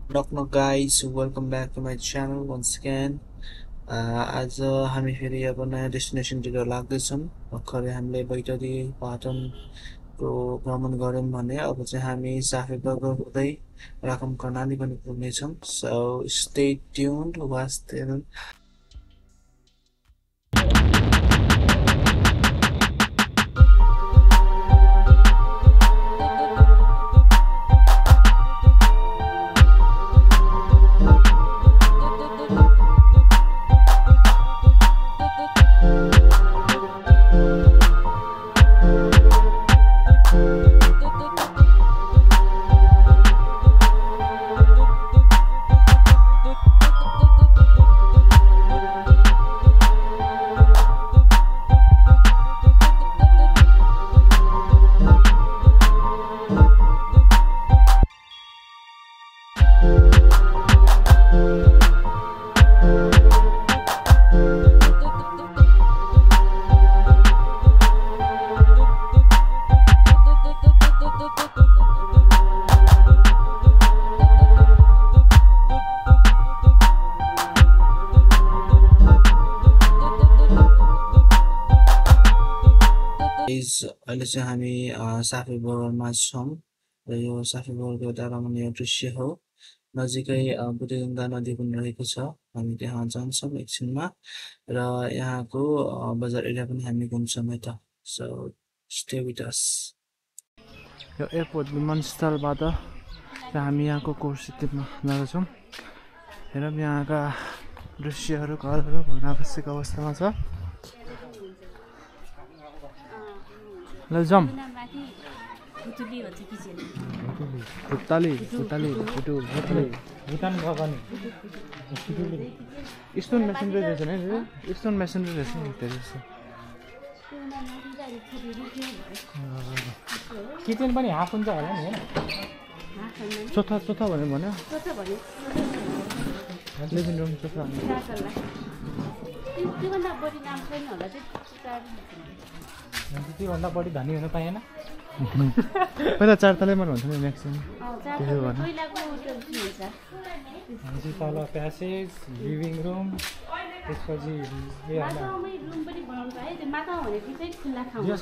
Knock knock guys, welcome back to my channel once again. आज हामी फेरि अब नयाँ डेस्टिनेसनतिर लाग्दैछौँ। भर्खरै हामीले बैतडी पाटनको भ्रमण गऱ्यौँ भने अब चाहिँ हामी साफेबगर हुँदै राकम कर्णाली पनि पुग्नेछौँ। So stay tuned, watch them. अहिले चाहिँ हामी साफेबगरमा छौँ र यो साफेबगरको एउटा रमणीय दृश्य हो। नजिकै बुढीगङ्गा नदी पनि रहेको छ। हामी त्यहाँ जान्छौँ एकछिनमा र यहाँको बजार एरिया पनि हामी घुम्छौँ है त। So stay with us. यो एयरपोर्ट विमानस्थलबाट हामी यहाँको कोर्सिटीमा जाँदैछौँ। हेरौँ यहाँका दृश्यहरू, घरहरू भन्न आवश्यक अवस्थामा छ। ल जाऊँ। भुटाली भुटान गगनी स्टोन मेसिनरी रहेछ नि, स्टोन मेसिनरी रहेछ नि त्यसो। किचन पनि हाफ हुन्छ होला नि हैन? चौथा चौथा भन्यो लिभिङ रुम चौथा। त्योभन्दा बढी धनी हुन पाएन। पहिला 4 तलै मन हुन्छ नि म्याक्सिमम। त्यसो भने तल प्यासेज, लिभिङ रुम, त्यसपछि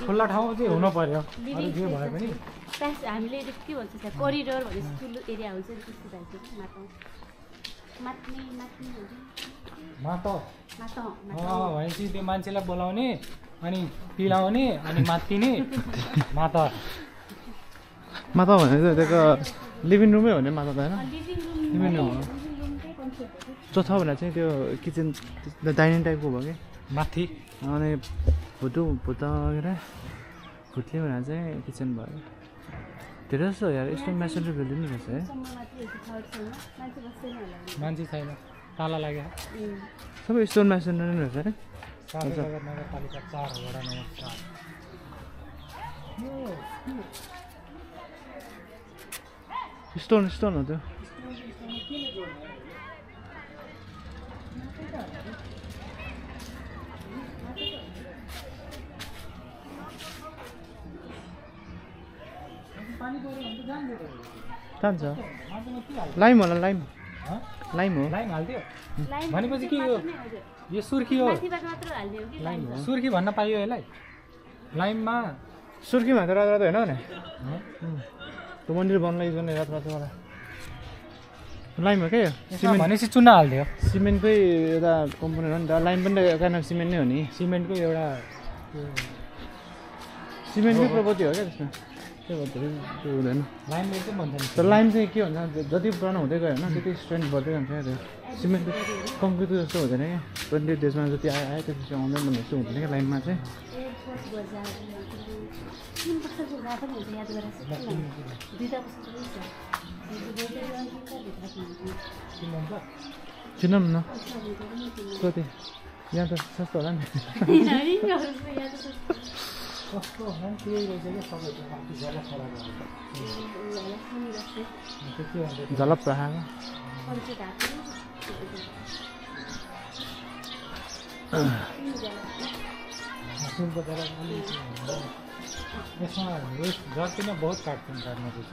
खुल्ला ठाउँ चाहिँ हुनु पर्यो। अरू जे भए पनि हामीले के भन्छ कोरिडोर भनेपछि ठुलो एरिया हुन्छ नि, त्यस्तो टाइपको भनेपछि त्यो मान्छेलाई बोलाउने अनि पिलाउने अनि मात्तिने माता भने त्यहाँको लिभिङ रुमै हो नि माता त होइन? लिभिङ रुम हो। चौथा भनेर चाहिँ त्यो किचन डाइनिङ टाइपको भयो कि माथि, अनि भुट्ले भनेर चाहिँ किचन भयो। धेरै जस्तो यार यस्तो मेसिनरी बिल्डिङ नि रहेछ है। मान्छे छैन, ताला लाग्यो। सबै स्टोन मेसिनरी नै रहेछ है। साफेबगर नगरपालिका 4 वडा नम्बर 4। स्टोन हो त्यो। जान्छ लाइम होला, लाइम हो। लाइम हाल्दियो भनेपछि के यो सुर्खी हो? सुर्खी भन्न पाइयो यसलाई? लाइममा सुर्खीमा त रातो रातो होइन भने त्यो मन्दिर बनलाई युज गर्ने रातो रातोवाला लाइम हो क्या। सिमेन्ट भनेपछि चुना हालिदियो। सिमेन्टकै एउटा कम्पोनेन्ट हो नि त। लाइम पनि त काइन्ड अफ सिमेन्ट नै हो नि। सिमेन्टको एउटा सिमेन्टकै प्रपर्टी हो क्या त्यसमा। त्यो हुँदैन। लाइमले चाहिँ भन्छ नि। तर लाइम चाहिँ के हुन्छ जति पुरानो हुँदै गयो होइन त्यति स्ट्रेन्थ बढ्दै जान्छ क्या। त्यो सिमेन्ट कङ्क्रिटको जस्तो हुँदैन क्या। 20 डेजमा जति आयो त्यसपछि आउँदैन भन्ने जस्तो हुँदैन क्या लाइममा चाहिँ। चिनौँ न कति यहाँ त सस्तो होला नि। कस्तो त्यही रहेछ क्या सबैको झलप राखेको यसमा जति नै बहुत काट्छन् काट्नु रहेछ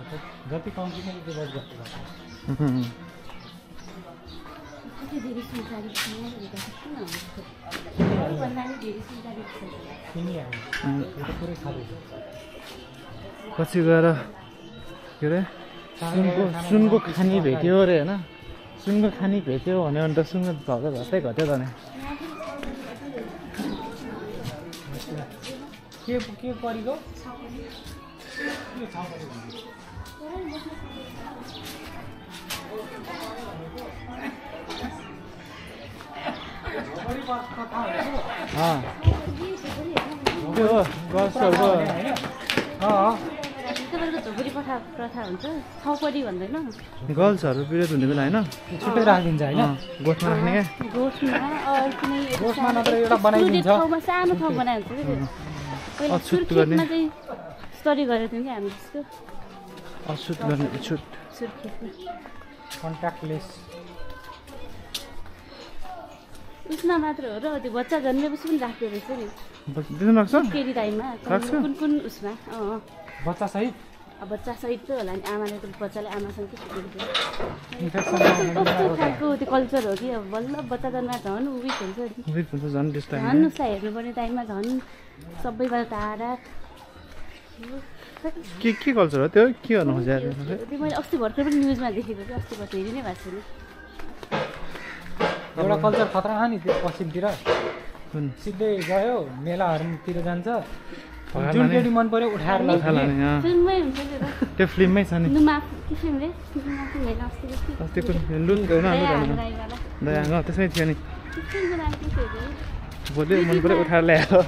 जति कम्ती नै त्यो बहुत जस्तो लाग्छ। धेरै सुनसारी छ भनेको किन हुन्छ भन्दा नि धेरै सुनसारी छ किनिहाल्यो यो त पुरै खाँदैछ पछि गएर के अरे सुनको खानी भेट्यो अरे होइन सुनको खानी भेट्यो भन्यो भने त सुनको भाउ त झट्टै घट्यो त नि के परेको त्यो हो गर्ल्सहरूको तपाईँको झोपडी प्रथा हुन्छ छौपडी भन्दैन गर्ल्सहरू पिरियड हुने बेला होइन छुट्टै राखिदिन्छ होइन गोठमा राख्ने क्या गोठमा नत्र एउटा बनाइदिन्छ ठाउँमा सानो ठाउँ बनाएको हुन्छ कि पहिला सुर्खेतमा चाहिँ स्टडी गरेको थियौँ कि हामी त्यस्तो अछुत गर्ने छुट सुर्खेतमा कन्ट्याक्टलेस उसमा मात्र हो र त्यो बच्चा जन्मेपछि पनि राख्दो रहेछ नि दिनु लाग्छ केटी टाइममा कुन कुन उसमा बच्चा सहित बच्चा सहित चाहिँ होला नि आमाले त बच्चाले आमासँग के इन्फेक्सन कस्तो खालको त्यो कल्चर हो कि अब बल्ल बच्चा जन्मा झन् विक हुन्छ नि विक हुन्छ झन् त्यस टाइममा झन् उसलाई हेर्नुपर्ने टाइममा झन् सबैबाट टाढा के कल्चर हो त्यो के गर्नु खोजेको त्यो मैले अस्ति भर्खर पनि न्युजमा देखेको कि अस्ति भर्खर हेरि नै भएको छैन एउटा कल्चर खतरा नि त्यो पश्चिमतिर सिधै गयो मेलाहरूतिर जान्छ जुन केटी मन पर्यो उठाएर लग्छ फिल्ममै हुन्छ त्यो फिल्ममै छ नि नुमा के फिल्म रे नुमा फिल्म हेर्न अस्तिको लुक होइन त्यसमै थियो नि भोलि मन पर्यो उठाएर ल्यायो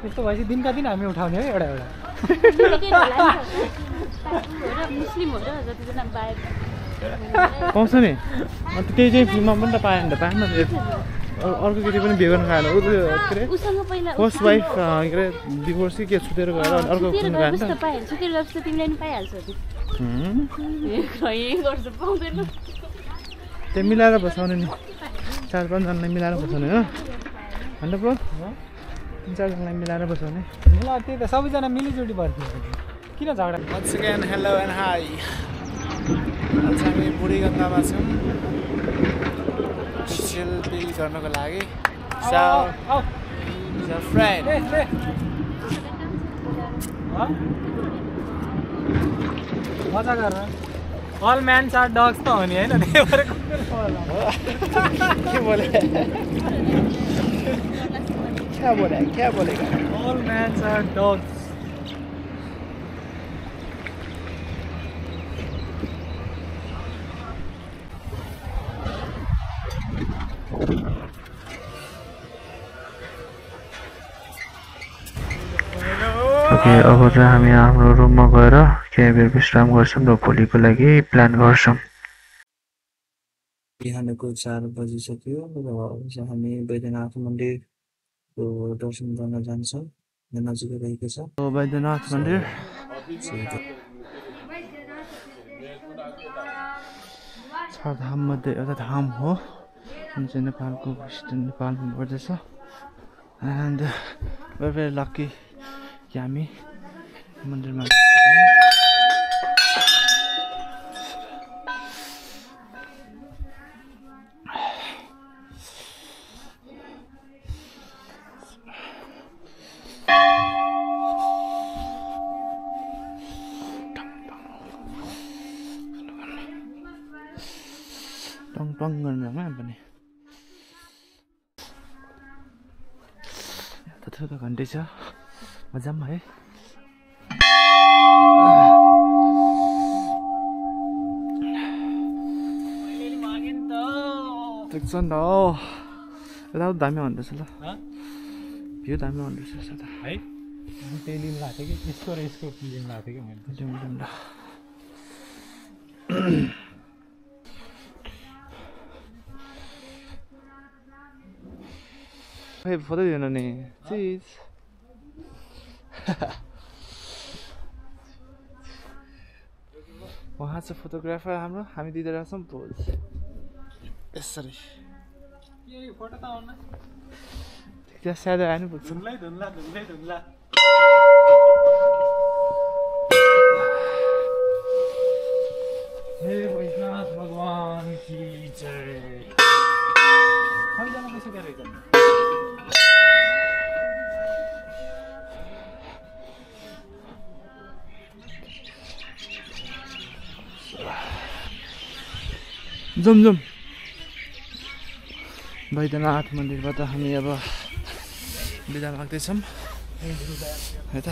त्यस्तो भएपछि दिनका दिन हामी उठाउने है एउटा मुस्लिम हो र जतिजना बाहिर पाउँछ नि अन्त त्यही चाहिँ फिल्ममा पनि त पाएन त पाएन अर्को केटी पनि बिहे गर्न खाएन ऊ के अरे फर्स्ट वाइफ के अरे डिभोर्स के छुटेर गएर अर्को छुटेर गएपछि त तिमीले पनि पाइहाल्छौ त्यो मिलाएर बसाउने नि 4-5जनालाई मिलाएर बसाउने हो होइन ब्रो 3-4जनालाई मिलाएर बसाउने मिला त्यही त सबैजना मिलिजुली बस्थ्यो किन झगडा Once again, hello and hi. आज हामी बुढीगङ्गामा छौँ सेल बिल गर्नको लागि So, he's a friend. मजा गर अल म्यान्स आर डग्स त हो नि होइन के बोले क्या बोलेगा all mans are dogs okay अब चाहिँ हामी हाम्रो रुममा गएर केही बेर विश्राम गर्छौँ र भोलिको लागि प्लान गर्छौँ बिहानको 4 बजिसक्यो र चाहिँ हामी वैद्यनाथ मन्दिरको दर्शन गर्न जान्छौँ यहाँ नजिकै रहेको छ वैद्यनाथ मन्दिर छ धाम मध्ये एउटा धाम हो जुन चाहिँ नेपालको नेपालमा पर्दछ एन्ड वेरी लकी कि हामी मन्दिरमा टङ गर्नुमा पनि थोरै घन्टै छ मजा पनि है देख्छ नि त हो यता दामी भन्दैछ ल भ्यू दामी भन्दैछ त है त्यही लिनु भएको थियो कि यसको र यसको लिनु भएको थियो कि मैले खै फोटो दिनु नि चिज उहाँ चाहिँ फोटोग्राफर हाम्रो हामी दिँदै रहेछौँ पोज यसरी फोटो त आउन त्यहाँ स्याहार आएन पुग्छ धुन्ला हे वैष्णव जाउँ बैद्यनाथ मन्दिरबाट हामी अब बिदा माग्दैछौँ है त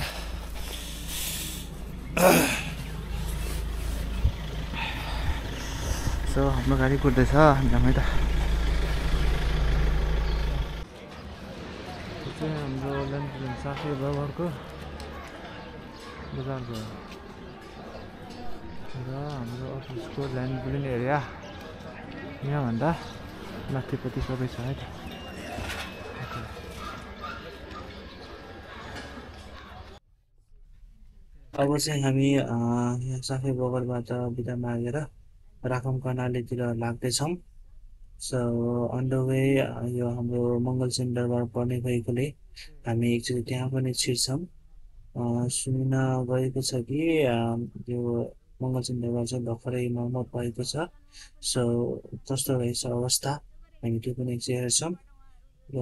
सो हाम्रो गाडी कुद्दैछ हामीलाई त चाहिँ हाम्रो ल्यान्ड साथी बाबाको बजार भयो र हाम्रो अफिसको ल्यान्ड पुलिङ एरिया यहाँभन्दा माथिपट्टि सबै छ है त अब चाहिँ हामी यहाँ साफे बगरबाट बिदा मागेर राखम कर्णालीतिर लाग्दैछौँ सो अन द वे यो हाम्रो मङ्गल सेन्टरमा पर्ने भएकोले हामी एकचोटि त्यहाँ पनि छिर्छौँ सुन्न गएको छ कि यो मङ्गल सेन्टरमा चाहिँ भर्खरै मर्मत भएको छ सो कस्तो रहेछ अवस्था हामी त्यो पनि हेर्छौँ र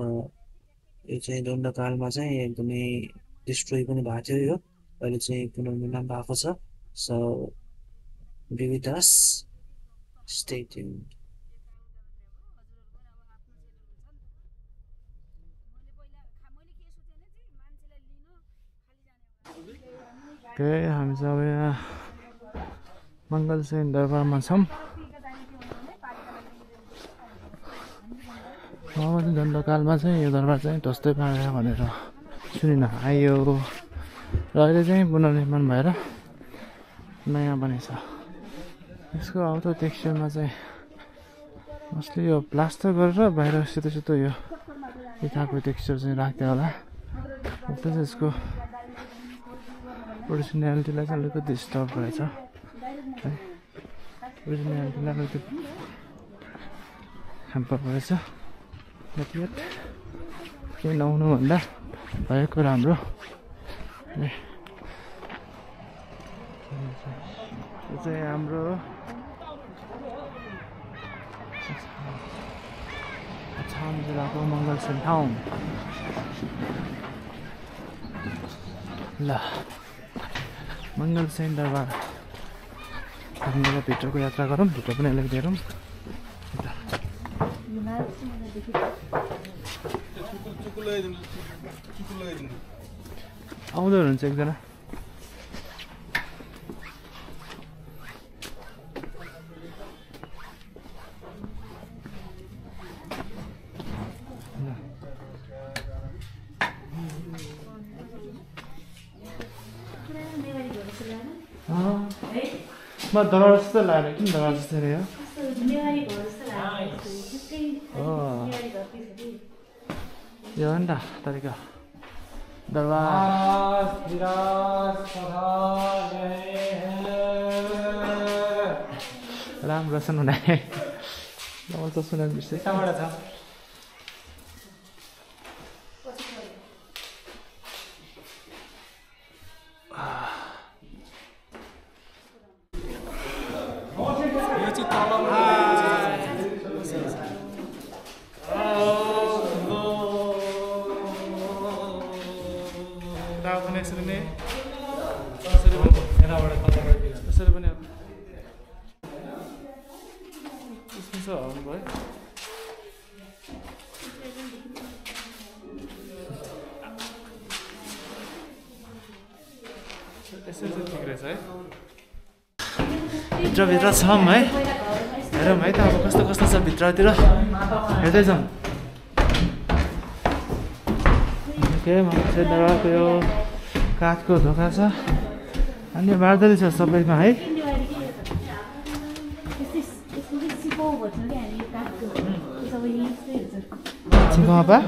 यो चाहिँ दण्डकालमा चाहिँ एकदमै डिस्ट्रोय पनि भएको थियो यो अहिले चाहिँ पुनर्निर्माण भएको छ so be with us stay tuned हामी सब यहाँ मङ्गल सेन दरबारमा छौँ दण्डकालमा चाहिँ यो दरबार चाहिँ ध्वस्तै पारेर भनेर सुनिन आयो र अहिले चाहिँ पुनर्निर्माण भएर नयाँ बनेछ यसको आउटर टेक्सचरमा चाहिँ मostly यो प्लास्टर गरेर बाहिर सेतो सेतो यो इँटाको टेक्सचर चाहिँ राख्थ्यो होला उता चाहिँ यसको ओरिजिनालिटीलाई चाहिँ अलिकति डिस्टर्ब रहेछ है ओरिजिनालिटीलाई अलिकति ह्याम्पर रहेछ केही नहुनुभन्दा भएको राम्रो यो चाहिँ हाम्रो अछाम जिल्लाको मङ्गल सेन टाउन ल मङ्गल सेन दरबार हामीलाई भित्रको यात्रा गरौँ भित्र पनि अलिक हेरौँ आउँदो हुनुहुन्छ एकजना म दरबार जस्तो लाग्यो किन दरबार जस्तो रह्यो यो हो नि त तरिका दरबार राम्रो सुनाउने डबल त सुनाउनु बिर्सेँ कहाँबाट छ भित्र छौँ है हेरौँ है त अब कस्तो कस्तो छ भित्रतिर हेर्दै जाउँ के मान्छे दरबारको यो काठको ढोका छ अनि बार्दली छ सबैमा है छिपा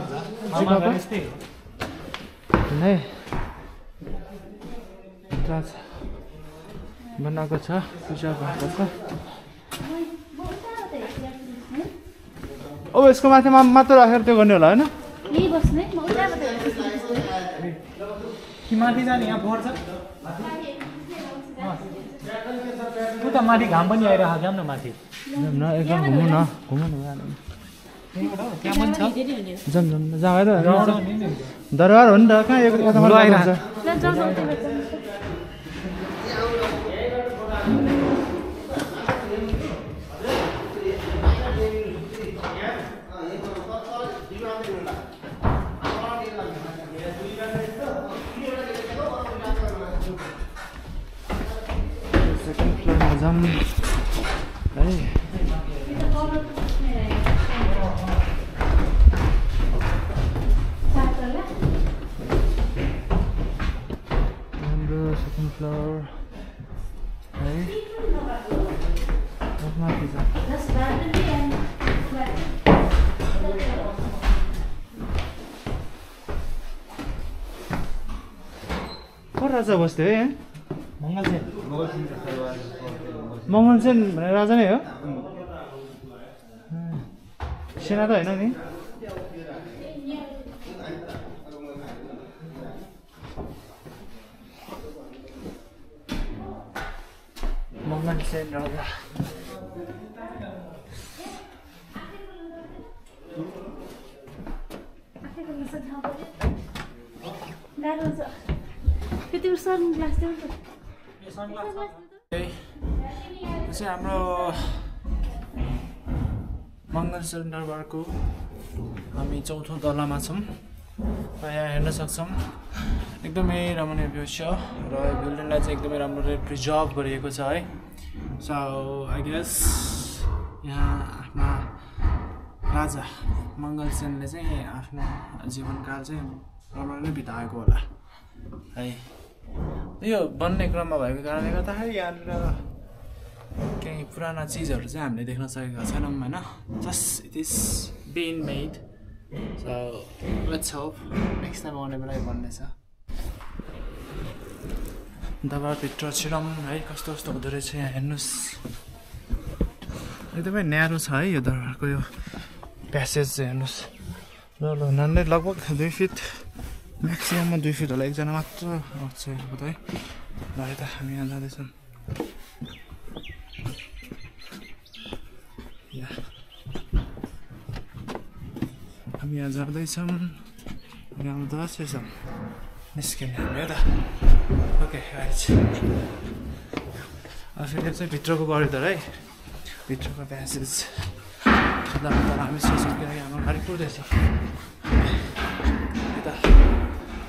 नै बनाएको छ पूजा भएको छ अब यसको माथि मात्र राखेर त्यो गर्ने होला होइन कि माथि जाने यहाँ फोहोर छ उता माथि घाम पनि आइरहेको जाऊँ न माथि एकदम घुमौँ न त्यहाँ पनि छ जाउँ दरबार हो नि त कहाँ आइरहेको सेकेन्ड फ्लोरमा जाऊँ है। हाम्रो सेकेन्ड फ्लोर है। माथि छ को राजा बस्थ्यो है यहाँ? मङ्गलसेन भनेर राजा नै हो? सेना त होइन नि? मङ्गलसेन राजा चाहिँ हाम्रो मङ्गलसेन दरबारको हामी चौथो तलामा छौँ र यहाँ हेर्न सक्छौँ एकदमै रमणीय भ्यू छ र यो बिल्डिङलाई चाहिँ एकदमै राम्ररी प्रिजर्भ गरिएको छ है। सो आई गेस यहाँ आफ्ना राजा मङ्गलसेनले चाहिँ आफ्नो जीवनकाल चाहिँ राम्ररी नै बिताएको होला है। यो बन्ने क्रममा भएको कारणले गर्दाखेरि यहाँनिर केही पुराना चिजहरू चाहिँ हामीले देख्न सकेका छैनौँ होइन। Just it is been made. So let's hope next time आउने बेला बन्नेछ। दरबारभित्र छिरौँ है, कस्तो कस्तो हुँदो रहेछ यहाँ हेर्नुहोस्। एकदमै न्यारो छ है यो दरबारको यो प्यासेज चाहिँ हेर्नुहोस्। ल नान्दै लगभग 2 फिट म्याक्सिमममा 2 फिट होला, एकजना मात्र आउँछ है। ल यता हामी यहाँ जाँदैछौँ। हामी यहाँ जाँदैछौँ, यहाँ दसैँ निस्किने हामी यता। Okay right. फेरि चाहिँ भित्रको गरिदर है, भित्रको प्यासेज। तर हामी सोच्यौँ किनकि हाम्रो गाडी कुर्दैछ यता।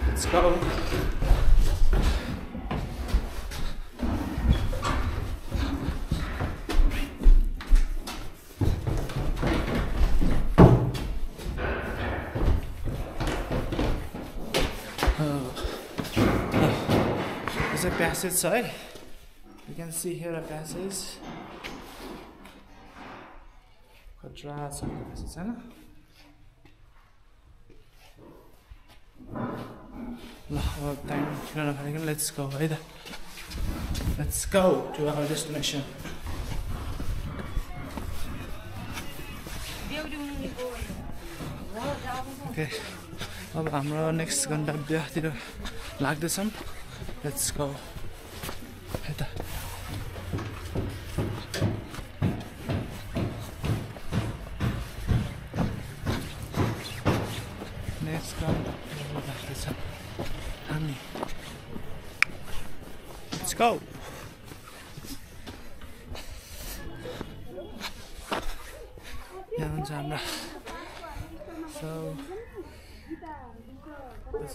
Let's go. There's a passage side. You can see here a passage. Quadrats of passage, है ना? Let's go. Let's go to our destination. Okay. अब हाम्रो नेक्स्ट गन्तव्यतिर लाग्दैछौँ। Let's go. यता नेक्स्ट गन्तव्यतिर लाग्दैछौँ हामी। Let's go. यहाँ हुन्छ हाम्रो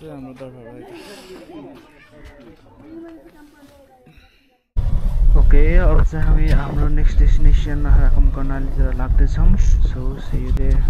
हाम्रो दरबार। ओके, अब चाहिँ हामी हाम्रो नेक्स्ट डेस्टिनेसन रकम कर्णालीतिर लाग्दैछौँ। So see you there.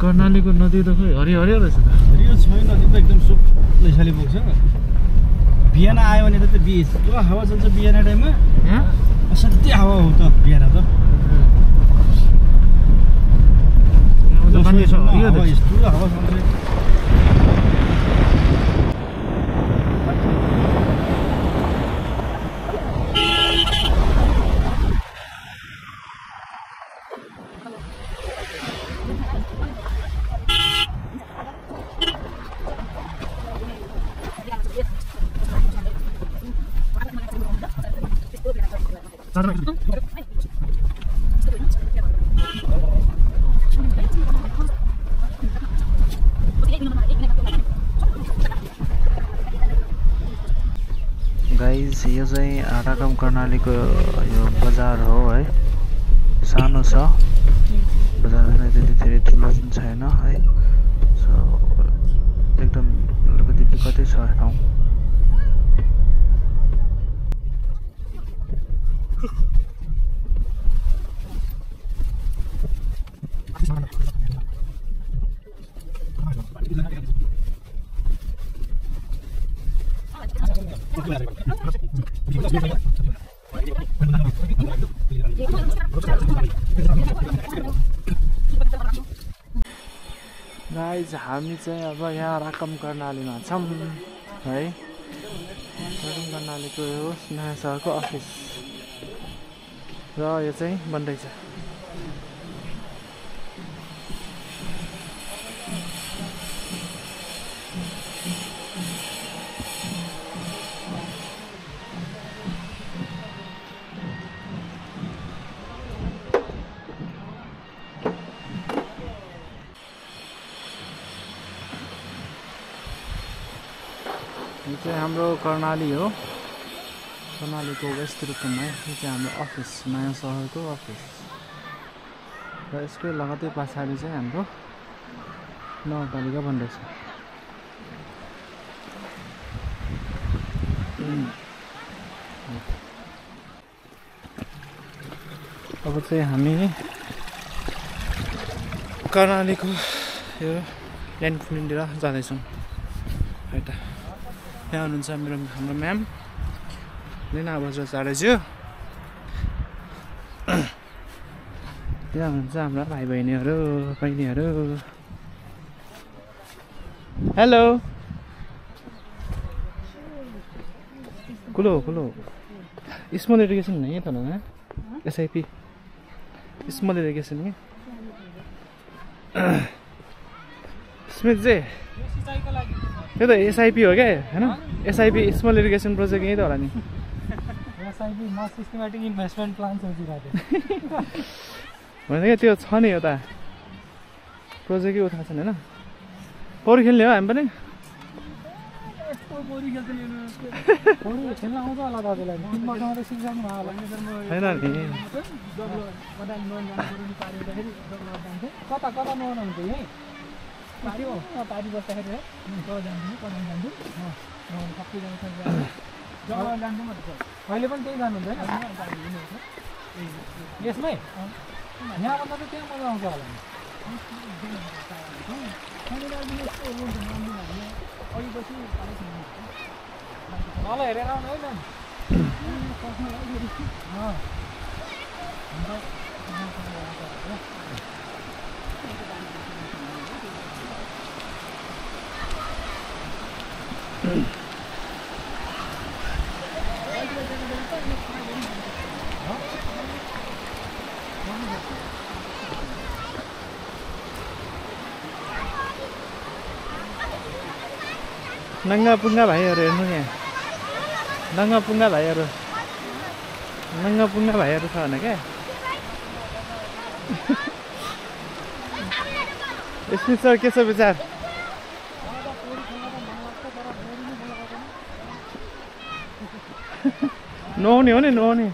कर्णालीको नदी त खै हरियो हरियो रहेछ त। हरियो छैन, नदी त एकदम सुक्लै खाली पुग्छ। बिहान आयो भने त यस्तो हावा चल्छ बिहान टाइममा, असाध्यै हावा हो त बिहान त। यस्तो हावा चल्छ। गाइज यो चाहिँ रकम कर्णालीको यो बजार हो है, सानो छ बजार, त्यति धेरै ठुलो पनि छैन है। सो एकदम अलिकति विकटै छ ठाउँ। गाइज हामी चाहिँ अब यहाँ रकम कर्णालीमा छौँ है। रकम कर्णालीको यो नयाँ सहरको अफिस र यो चाहिँ बन्दैछ। यो चाहिँ हाम्रो कर्णाली हो, कर्णालीको वेस्ट रुकुममा। यो चाहिँ हाम्रो अफिस, नयाँ सहरको अफिस र यसकै लगतै पछाडि चाहिँ हाम्रो नगरपालिका बन्दैछ। अब चाहिँ हामी कर्णालीको यो ल्यान्डफोनतिर जाँदैछौँ है त। यहाँ हुनुहुन्छ हाम्रो म्याम लिना बज्राचार्यज्यू। यहाँ हुनुहुन्छ हाम्रा भाइ बहिनीहरू। हेलो कुलो स्मल इरिगेसन नहीं है तो ना SIP स्मल इरिगेसन है स्मिथ जी यो त SIP हो क्या हैन SIP स्मल इरिगेसन प्रोजेक्ट यही त होला नि SIP मास सिस्टमेटिक इन्भेस्टमेन्ट प्लान सोचिरहेको होइन क्या त्यो छ नि एउटा प्रोजेक्टै उठा छन् हैन पौडी खेल्ने हो हामी पनि पौडी खेल्न आउँछ होला दाजुलाई 3 वर्षमा त सिक्नु भयो होला हैन नि कता नआउनुहुन्छ यही पारी हो पारी बस्दाखेरि है जान्छु पढाउन जान्छु सबै जान्छ जग्गा जान्छु म त अहिले पनि त्यही जानुहुन्छ हैन यसमै यहाँभन्दा त त्यहाँ मजा आउँछ होला तल हेरेर आउनु है नंगा पुंगा भाइहरु हेर्नु यहाँ नंगा पुंगा भाइहरु छ भने क्या स्मिथ सर के छ विचार नहुने हो नि नहुने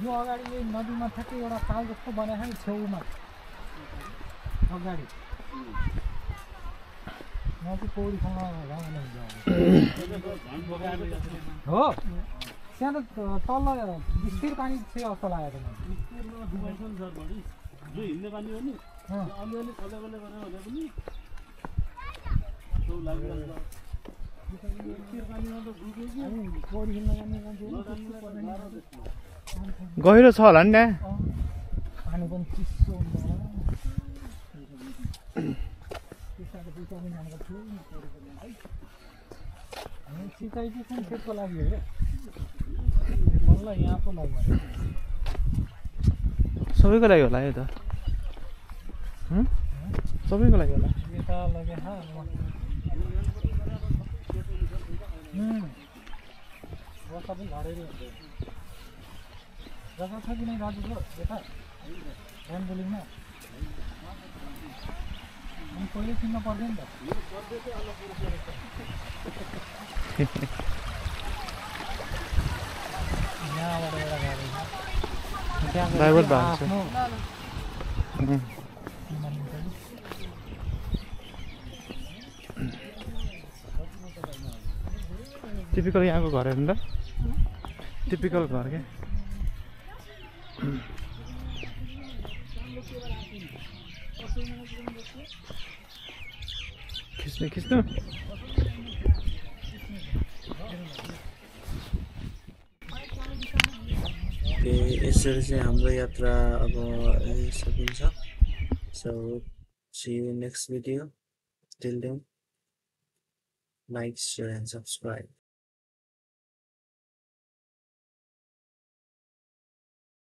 यो अगाडि यो नदीमा ठ्याक्कै एउटा ताल जस्तो बनाएको नि छेउमा अगाडि यहाँ चाहिँ पौडी खान हो त्यहाँ त तल स्थिर पानी छ जस्तो लागेको हिँड्ने पानी हो नि अलिअलि खजाखोले गरेर भने पनि पौडी खेल्न जाने मान्छे गहिरो छ होला नि त्यहाँ पानी पनि चिसो सिँचाइ चाहिँ कुन खेतको लागि हो क्या बल्ल यहाँको लागि सबैको लागि होला यो त सबैको लागि होला यता लगे वो सबै घरेरै हुन्छ जग्गा छ कि नै दाजुको यता ऱ्याम्बोलिङमा अनि पहिले किन्न पर्दैन नि त यहाँबाट एउटा गाडी छ ड्राइभर भएको छ टिपिकल यहाँको घर हेर्नु त टिपिकल घर क्या खिच्नु खिच्नु यसरी चाहिँ हाम्रो यात्रा अब सकिन्छ so see you next video till then like share and subscribe